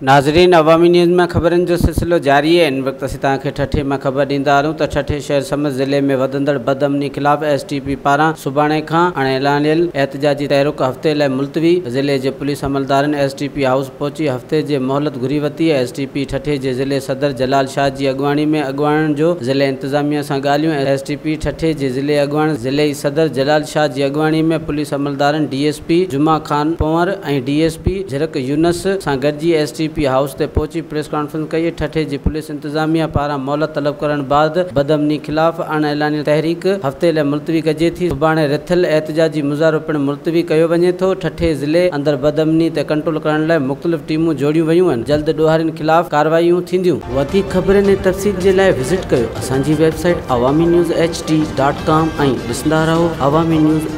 ناظرين عوامي نيوز ۾ خبرن جو سلسلو جاري آهي. هن وقت اسين توهان کي ٺٽي مان خبر ڏيندا هلون ته ٺٽي شهر سميت ضلعي ۾ وڌندڙ بدامني خلاف ايس ٽي پي پاران سڀاڻي کان اڻ اعلانيل احتجاجي تحرڪ هفتي لاء ملتوي. ضلعي جي پوليس عملدارن ايس ٽي پي هائوس پهچي هفتي جي مهلت گهري ورتي. ايس ٽي پي ٺٽي جي ضلعي صدر جلال شاهه جي اڳواڻي ۾ اڳواڻن جو ضلعي انتظاميا سان ڳالهيون. ايس ٽي پي ٺٽي جي ضلعي اڳواڻ ضلعي صدر جلال شاهه جي اڳواڻي ۾ پوليس عملدارن D S P Juma Khan Panhwar ۽ D S P Jhirk Younis سان گڏجي ايس ٽي پي هائوس تي پهچي پريس ڪانفرنس ڪئي. ٺٽي جي پوليس انتظاميا پاران مهلت طلب ڪرڻ بعد بدامني خلاف اڻ اعلانيل تحريڪ هفتي لاء ملتوي ڪجي ٿي. سڀاڻي رٿيل احتجاجي مظاهرو پڻ ملتوي ڪيو وڃي ٿو. ٺٽي ضلعي اندر بدامني تي ڪنٽرول ڪرڻ لاء مختلف ٽيمون جوڙيون ويون آهن. جلد ڏوهارين خلاف ڪارروايون ٿينديون. وڌيڪ خبرن ۽ تفصيل جي لاء وزٽ ڪيو اسان جي website Awami news H D dot com ۽ ڏسندا رهو عوامي نيوز.